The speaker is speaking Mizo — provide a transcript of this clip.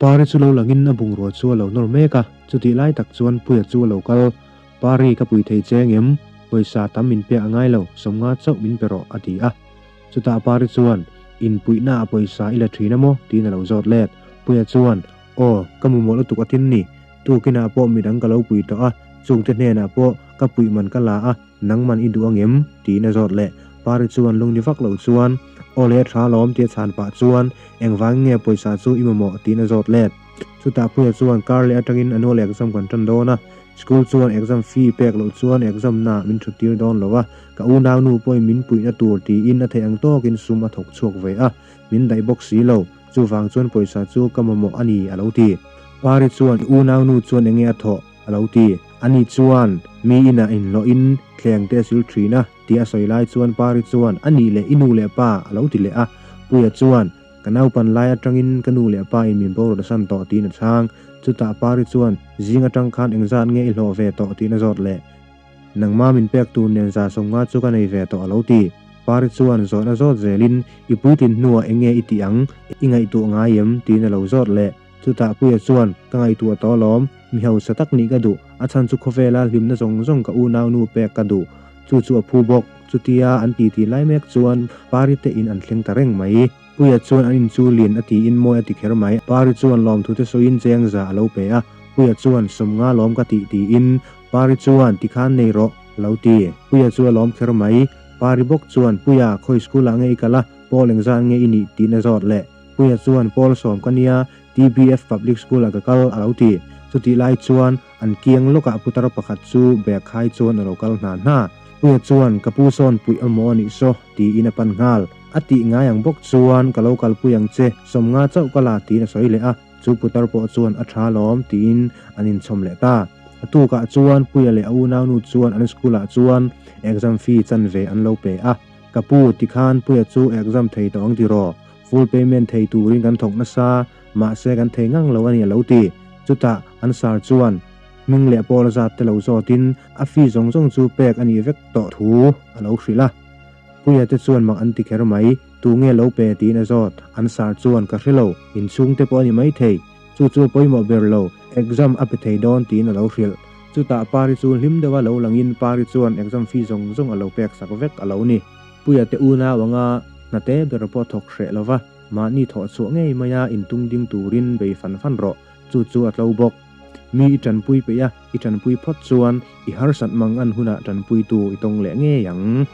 Pari chu lo langin a bungrua chu a lo nawr mek a, chutih lai tak chuan Puia chu a lo kal. Pari, ka pui thei che ngem? Pawisa tam min pek a ngai lo, sawmnga chauh min pe rawh, a ti a. Chutah Pari chuan, Inpuihna ah pawisa i la thin a maw? tiin a lo zawt let. Puia chuan, Aw, ka mamawh lutuk a tin ni. Tukinah pawh midang ka lo pui tawh a, chungte hnenah pawh ka puih man ka la a, nangman i duh angem? tiin a zawt leh. Pari chuan lungni vak lo chuan, Aw le tha lawm tia chhan pah chuan, Engvangin nge pawisa chu i mamawh? tiin a zawt let. Chutah Puia chuan kar leh atangin annual exam kan tan dawn a, school chuan exam fee pek loh chuan exam na min thut tir dawn lo a, ka unaunu pawhin min puihna tur tiin a theih ang tawkin sum a thawk chhuak ve a, min daih bawk si lo. Chuvang chuan pawisa chu ka mamawh a ni, a lo ti. Pari chuan, I unaunu chuan enge a thawh? a lo ti. Ani chuan, Mi inah inhlawhin thleng te a sil thin a, tih a sawi lai chuan Pari chuan, A nih leh i nu leh pa, a lo ti leh a. Puia chuan, Ka naupan lai atangin ka nu leh pa in min boruat a san tawh, tiin a chhang. Chutah Pari chuan, Zing atang khan engzat nge i hlawh ve tawh? tiin a zawt leh. Nangma min pek tur nen za sawmnga chu ka nei ve tawh a lo ti. Pari chuan zawhna zawt zelin, I puitlin hnuah eng nge i tih ang? I ngaihtuah ngai em? tiin a lo zawt leh. Chutah Puia chuan, Ka ngaihtuah tawh alawm. Mi hausa tak nih ka duh. A chhan chu khawvela hlimna zawng zawng ka unaunu pek ka duh. Chu chu a phu bawk. Chutia an titi lai mek chuan Pari te in an thleng ta reng mai. Puia chuan an in chu lian a tiin mawi a ti kher mai. Pari chuan lawmthu te sawiin cheng za a lo pe a. Puia chuan, Sawmnga lawm ka tih tiin Pari chuan, Tikhan nei rawh, a lo ti. Puia chu a lawm kher mai. Pari bawk chuan, Puia, khawi school ah nge i kal a, Paul engzat nge i nih? tiin a zawt leh. Puia chuan, Paul sawm ka nia, TBF Public School ah ka kal, a lo ti. Chutih lai chuan, an kiang lawkah putar pakhat chu bag khai chuan a lo kal hna hna. Puia chuan, Ka pu sawn puih amaw a nih saw, tiin a pan nghal. A tih ngai ang bawk chuan, Ka lo kalpui ang che, sawmnga chauh ka la, tiin a sawi leh a. Chu putar pawh chuan a tha lawm tiin an inchhawm leh ta. A tukah chuan Puia leh a unaunu chuan an school ah chuan exam fee chanve an lo pe a. Ka pu, tikhan Puia chu exam thei tawh ang tiraw? Full payment thei turin kan thawk nasa, mahse kan thei ngang lo a ni a lo ti. Chutah an sir chuan hming leh pawl zat te lo zawtin a fee zawng zawng chu pek a nih vek tawh thu a lo hrilh a. Puia te chuan mak an ti kher mai. Tu nge lo pe tiin a zawt. An sar chuan ka hre lo, inchhung te pawh a ni maithei. Chu chu a pawimawh ber lo, exam a pe thei dawn tiin a lo hrilh. Chutah Pari chu hlim deuha lo langin Pari chuan exam fee zawng zawng a lo pek sak vek a lo ni. Puia te unau anga hna te ber pawh thawk hreh lova, mahni thawh chhuah ngei maia intung ding turin bei fan fan rawh, chu chu a tlo bawk. Mi i tanpui peih a, i tanpui phawt chuan i harsat mang an hunah tanpuitu i tawng leh ngei ang.